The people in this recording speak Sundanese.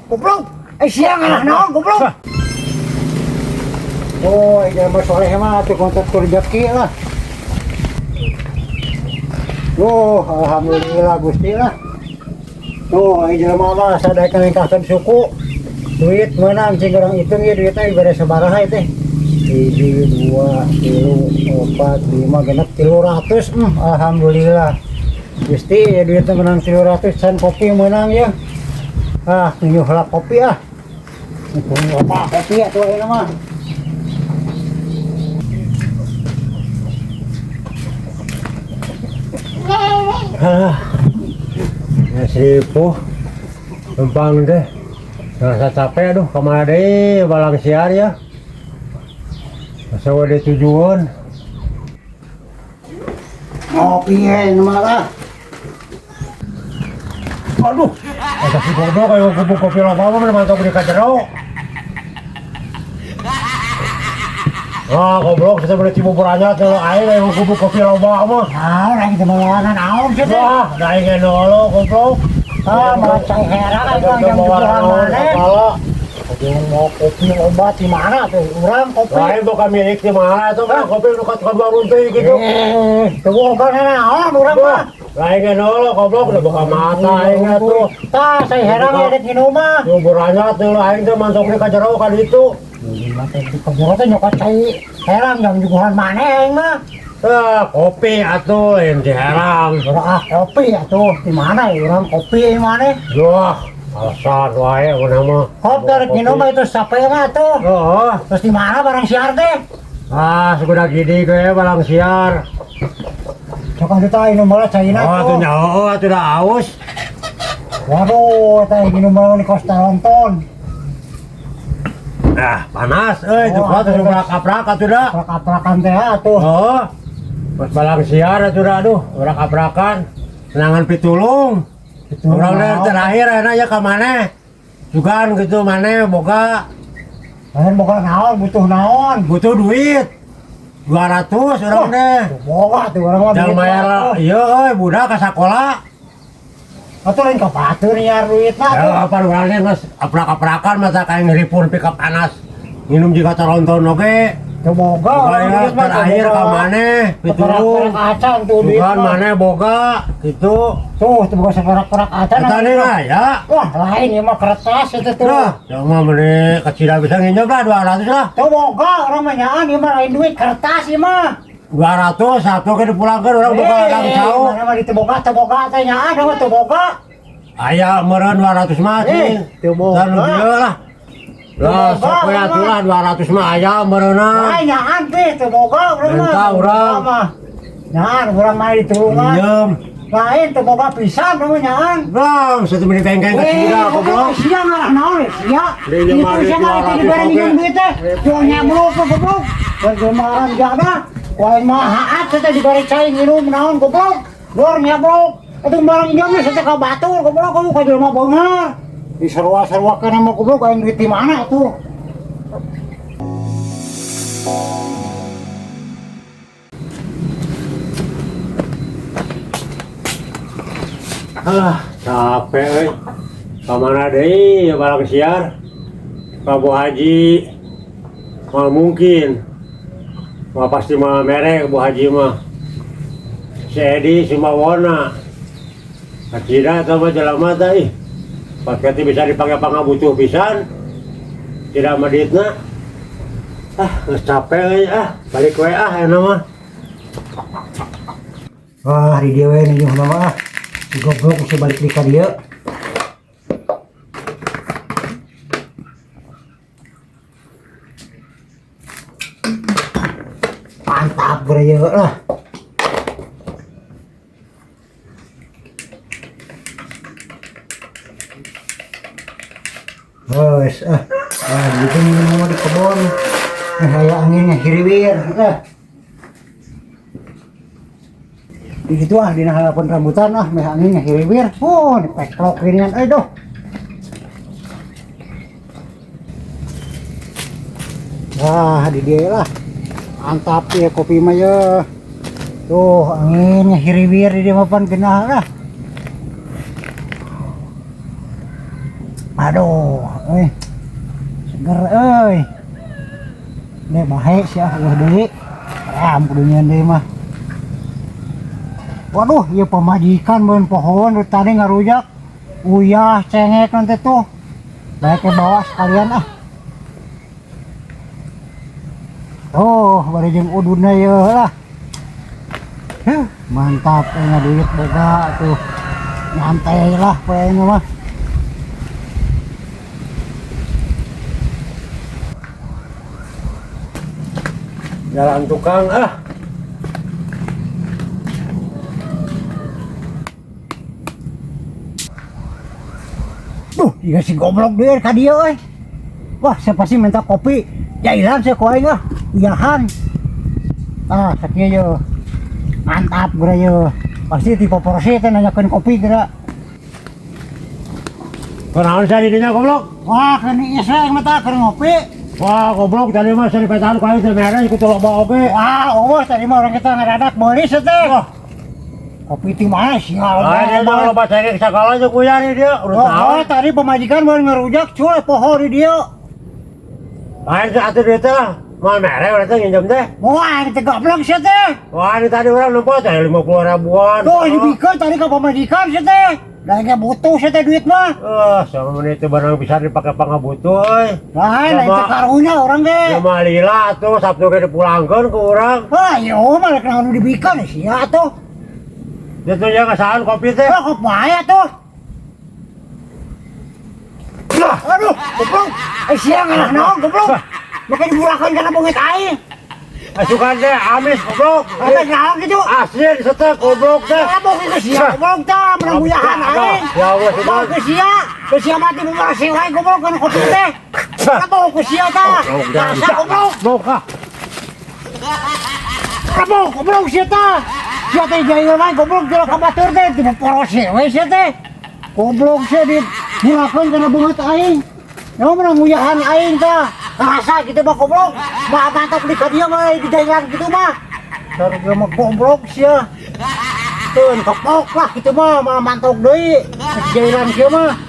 Goblok. Eh sia ngarah naon goblok. Oh, jelema soleh mah atuh kontak rezeki lah. Oh, alhamdulillah Gusti lah. Tuh, jelema mah sadaek ngalengkahkeun suku. Duit meunang cing urang hitung ieu duitna bere sabaraha ieu teh. 1, 2, 3, 4, 5, genep, 300. Alhamdulillah. Gusti, ya duitnya menang 300 can kopi menang ya. Ah, tujuh lah kopi ah. Tujuh apa kopi ya tuh ini mah. Alah, ya seribu numpang deh. Rasa capek aduh, kemana deh balang siar ya. Masa udah tujuan. Ngopi ya ini mah lah. Aduh, ada si goblok kayak gubuk kopi loba mah mantap di kajero. Ah, goblok kita beli cibuburannya tuh aing kayak gubuk kopi loba mah. Nah, lagi melawanan naon sih teh. Wah, da aing nolo goblok. Ah, malah cai herang aing mah yang jualan mana. Aduh, mau kopi loba di mana tuh? Urang kopi. Lain bukan milik di mana itu kan kopi nu ka tukang warung teh gitu. Eh, teu boga naon urang mah. Lain nolo goblok udah buka mata aing atuh. Tah, saya herang ya dek nginum mah. Cibuburannya tuh aing teh mantap di kajero ka ditu. Gila teh di kajero teh nyokot cai herang jang juguhan maneh aing mah. Ah, kopi atuh lain di herang. Urang ah kopi atuh di mana ya urang kopi di mana? Wah, alasan wae urang mah. Kopi rek nginum mah itu sape mah atuh. Oh, Terus di mana barang siar teh? ah, sudah gini gue balang siar. Sok atuh tah inum balas caina Oh, atuh tuh. nyaho, atuh dah aus. Waduh, teh minum balas di Costa Ronton. Ah, panas euy, Oh, tuh kuat atuh. tuh aprak-aprak atuh dah. Aprak-aprakan teh atuh. Oh, pas balang siar atuh dah aduh, urang aprakan. Senangan pitulung. Urang deh terakhir enak ya ka maneh. Sugan gitu maneh boga Lain boga naon, butuh naon. butuh duit. 200 urang deh. Boga tuh urang mah Jang duit bayar mah, atuh. iya euy budak ka sakola. Atuh lain ka batur nyiar duit mah atuh. Ya apa urang teh geus aprak-aprakan mata kayak ngeripun pika panas. Minum juga taronton oge. Teu boga urang Bayar duit mah, teu terakhir boga. ka maneh pitulung. Seperak-perak acan tuh duit Sugan mah. maneh boga gitu. Tuh, teu boga seperak-perak acan. Eta nih lah ya. Wah, lain ieu mah kertas itu tuh. Nah, ya mah meni kecil bisa nginjem lah 200 lah. Teu boga urang mah nyaan ieu mah lain duit kertas ieu mah. 200 satu ke dipulangkeun urang boga ladang cau. Mana mah di teu boga, teu boga teh nyaan urang mah teu boga. Aya meureun 200 mah Eh, cing. teu boga. Tah nu dieu lah. Lah Teu boga, sok we urang atuh mah. lah 200 mah aya meureunna. Lain nyaan teh teu boga urang mah. Minta urang. Teu boga mah. Nyaan urang mah ditulungan. Minjem. Lain teu boga pisan urang mah nyaan. Bang, satu menit bengkeng ke sini dah, goblok. Sia ngarah naon ya, sia. Dia Itu nyamari sia ngarah 200 dibere oge. minjem duit teh. Jual nyablok ke goblok. Bergemaran jada. Wah mah haat teh dibere cai nginum naon goblok. Dor nyablok. Atuh barang jam geus teh ka batur goblok kamu ka jelema beunghar. Diserua-seruakeun sama goblok aing duit di mana atuh? Ah, capek euy. Ka mana deui ya barang siar? Ka Bu Haji. Moal mungkin. Moal pasti mah mere Bu Haji mah. Si Edi Sumawona. Kacida eta mah jelema teh ih. Pakai bisa dipakai pangabutuh pisan. Tidak meditna. Ah, geus capek euy ah. Balik we ah euna mah. Wah, di dieu we nih mah ah. Si goblok bisa balik di ka dieu. Mantap bre lah. Wes ah, ah gitu minum di kebun. Nah, kayak anginnya hiriwir lah. Di situ ah, di halapan rambutan ah, meh anginnya hiriwir. Oh, ini peklok ginian, aduh. Wah, di dia lah. Mantap ya kopi mah ya. Tuh, anginnya hiriwir di dia mapan genah lah. Aduh, euy. Seger euy. Deh bahe sia eueuh deui. Ram kudu nyieun deui mah. Waduh, ieu pamajikan beun pohon dari tadi ngarujak. Uyah cengek nanti tuh. Baik ke bawah sekalian ah. Tuh, bari jeung udunna ieu lah. Huh, mantap aing duit boga tuh. Nyantai lah poe aing mah. Jalan tukang ah. Duh, ieu si goblok deui ka dieu euy. Wah, saya pasti minta kopi. Jailan saya ku aing ah. Uyahan. Ah, sakieu ye. Mantap geura ye. Pasti tipe porsi teh nanyakeun kopi geura. Kunaon sia di dinya goblok? Wah, keur niis we aing mah tah keur ngopi. Wah, goblok tadi mah sia dipetaan ku aing teh mere ikut loba oge. Wah, eueuh tadi mah orang kita ngadadak beuli sia teh. Wah. Kopi ti mana sia? Lain dia mah loba cengek sagala jeung uyah di dieu. Urut Oh, naon? tadi pamajikan baru ngerujak cul poho di dieu. Lain teh atuh duit teh lah. Moal mere urang teh nginjem teh. Wah, ini teh goblok sia teh. Wah, ini tadi orang nempo teh 50 ribuan. Tuh, dibikeun tadi ka pamajikan sia teh. Da ge butuh sia teh duit mah. Eh, sama menit itu barang bisa dipakai pangabutuh euy. Lain, lain teh karunya orang ge. Ya mah lila atuh Sabtu ge dipulangkeun ku urang. Wah, yo mah rek naon dibikeun sia atuh. Itu ya ngasaan kopi teh. Wah, kok bae atuh. Aduh, goblok. Eh, sia ngarah naon goblok. Make diburakeun kana beungeut aing. Asukan teh amis goblok. Apa naon kitu? Asin setek goblok teh. Apa kitu sia goblok tah menang buyahan aing. Ya Allah, Bau sudah. ke sia, ke sia mati beberasih wae goblok kana kopi teh. Apa ke sia tah? Rasa goblok. Goblok ah. Apa goblok sia tah? Sia teh jaya wae goblok jelek ka batur teh tiba porose we sia teh. Goblok sia diburakeun kana beungeut aing. Ya menang nguyahan aing tah. Rasa gitu mah goblok. Mah mantap di ka dieu mah di jalan gitu mah. Sarua mah goblok sia. Tuh, kepok lah gitu mah, mah mantok deui. Jairan kieu mah.